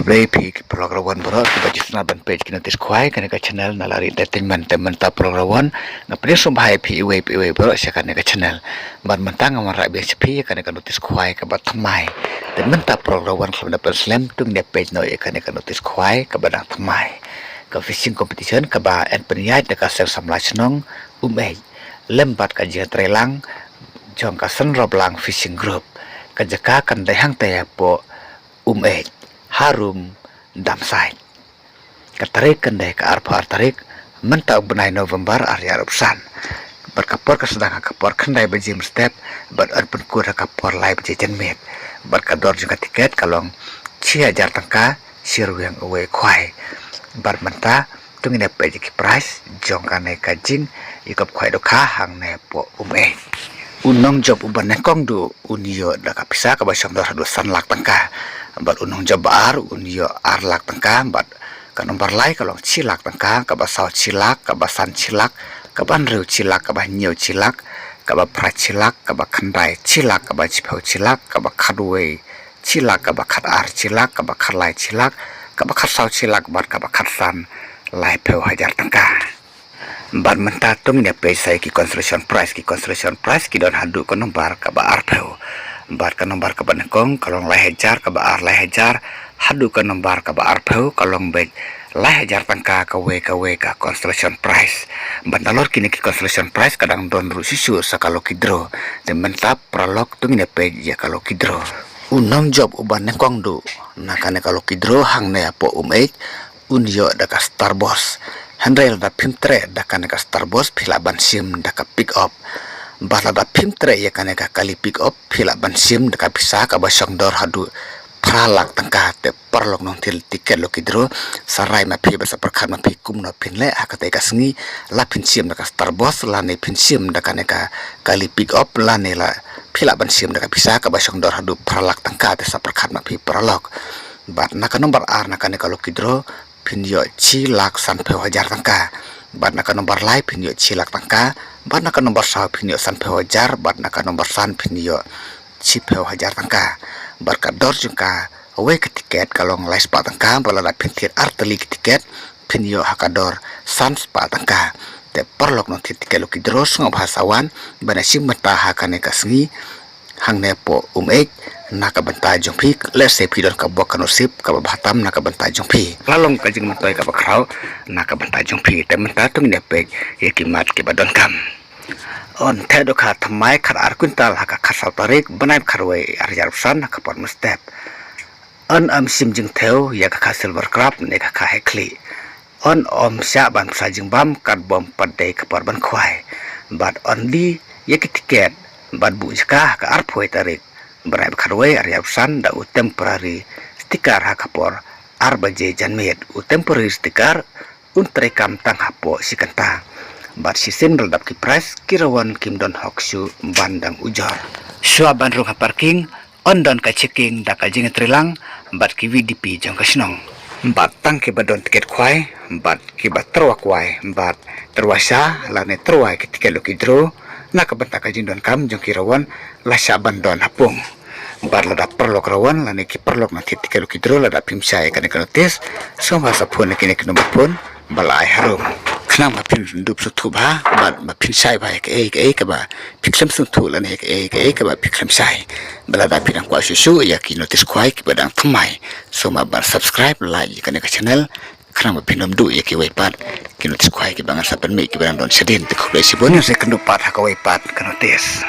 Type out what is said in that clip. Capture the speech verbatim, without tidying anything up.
Khublei phi ki paralok Rawon baroh kiba ju sngewbha ban peit ki notice khwai kane ka channel Nalari Entertainment. Te mynta paralok Rawon nga pdiang sngewbha ïa phi iwei pa iwei baroh sha kane ka channel. Bad mynta nga wanrah biang sha phi ïa kane ka notice khwai kaba thymmai. Te mynta paralok Rawon khlem da pynslem to ngin ïa peit noh ïa kane ka notice khwai kaba dang thymmai. Ka fishing competition kaba yn pynïaid da ka seng samla shnong Umeit lem bad ka jingïatreilang jong ka Synroplang Fishing Group. Ka jaka kan dei hangta hapoh Umeit, harum Damsait. Ka tarik kan dei ka arphew ar tarik mynta u bnai November ar hajar arphew san. Bad ka por ka sdang ha ka por khyndai baje mynstep bad yn pynkut ha ka por lai baje janmiet. Bad ka dor jong ka tiket ka long shi hajar tyngka, shi rwiang uwei khwai. Bad mynta to ngin ïa peit ïa ki price jong kane ka jingïakop khwai dohkha hangne hapoh Umeit. U nongjop uba nyngkong duh un ïoh da ka pisa kaba shong dor haduh san lak tyngka. Bad u nongjop ba ar un ïoh ar lak tyngka. Bad ka nombar lai ka long shi lak tyngka, kaba saw shi lak, kaba san shi lak, kaba hynriew shi lak, kaba hynñiew shi lak, kaba phra shi lak, kaba khyndai shi lak, kaba shiphew shi lak, kaba khatwei shi lak, kaba khatar shi lak, kaba khatlai shi lak, kaba khatsaw shi lak bad kaba khatsan laiphew hajar tyngka. Bad mynta to ngin ïa peit sa ïa ki consolation prize. Ki consolation prize ki don haduh ka nombar kaba arphew. Bad ka nombar kaba nyngkong ka long lai hajar, kaba ar lai hajar, haduh ka nombar kaba arphew ka long beit lai hajar tyngka kawei kawei ka consolation prize. Bad nalor kine ki consolation prize ka dang don ruh shisha sa ka lucky draw. Te mynta paralok to ngin ïa peit ïa ka lucky draw. U nongjop uba nyngkong duh na kane ka lucky draw hangne hapoh Umeit un ïoh da ka Star Boss. Hynrei lada phim treh da kane ka Star Boss phi lah ban shim da ka Pick Up. Bad lada phim treh ïa kane ka kali Pick Up phi lah ban shim da ka pisa kaba shong dor haduh phra lak tyngka. Te paralok nongthil tiket lucky draw, sa rai ma phi bad sa pyrkhat ma phi kumno phin leh ha katei ka sngi, la phin shim da ka Star Boss lane phin shim da kane ka kali Pick Up lane la phi lah ban shim da ka pisa kaba shong dor haduh phra lak tyngka. Te sa pyrkhat ma phi paralok. Bad na ka nombar ar na kane ka lucky draw phin ïoh shi lak sanphew hajar tyngka. Bad na ka nombar lai phin ïoh shi lak tyngka. Bad na ka nombar saw phin ïoh sanphew hajar. Bad na ka nombar san phin ïoh shiphew hajar tyngka. Bad ka dor jong kawei ka tiket ka long lai spah tyngka. Bad lada phin thied ar tylli ki tiket phin ïoh ha ka dor san spah tyngka. Te paralok nongthied tiket lucky draw sngewbha sa wan ban ïa shim bynta ha kane ka sngi hangne hapoh Umeit na ka bynta jong phi. Lehse phi don ka bok ka nusip kaba bha tam na ka bynta jong phi, la long ka jingmyntoi kaba khraw na ka bynta jong phi. Te mynta to ngin ïa peit ïa ki mat kiba donkam. Yn theh dohkha thymmai khatar kwintal ha ka khatsaw tarik bnai khatwei ar hajar arphew san ha ka por mynstep. Yn ym shim jingthew ïa ka kha silver crab ne ka kha heh khlieh. Yn ym shah ban pynshah jingbam katba ym pat dei ka por ban khwai. Bad yn die ïa ki tiket bad buh jaka ha ka arphew tarik bnai ba khatwei ar hajar arphew san da u temporary sticker ha ka por ar baje janmiet. U temporary sticker un treikam tang hapoh shi kynta. Bad shisien ba la dap ki prize ki Rawon kim don hok shuh ban dang ujor. Shuwa ban rung ha parking yn don ka checking da ka jingïatreilang bad ki V D P jong ka shnong. Bad tang kiba don tiket khwai bad kiba tyrwa khwai bad tyrwa sha lane tyrwa ki tiket lucky draw na ka bynta ka jingdonkam jong ki Rawon la shah ban don ha pung. Bad lada paralok Rawon lane ki paralok nongthied tiket lucky draw lada phim shai ïa kane ka notice, sngewbha sa phone ïa kine ki nombar phone ba la ai harum. Khnang ba phin dup sngewthuh bha bad ba phin shai bha ïa kaei kaei kaba phi khlem sngewthuh lane ïa kaei kaei kaba phi khlem shai. Bad lada phi dang kwah shuh shuh ïa ki notice khwai kiba dang thymmai, sngewbha ban subscribe, like ïa kane ka channel. Khnang ba phin ym duh ïa kiwei pat ki notice khwai kiba ngan sa pynmih kiba dang don shadien. Te khublei shibun, ngin sa ïakynduh pat ha kawei pat ka notice.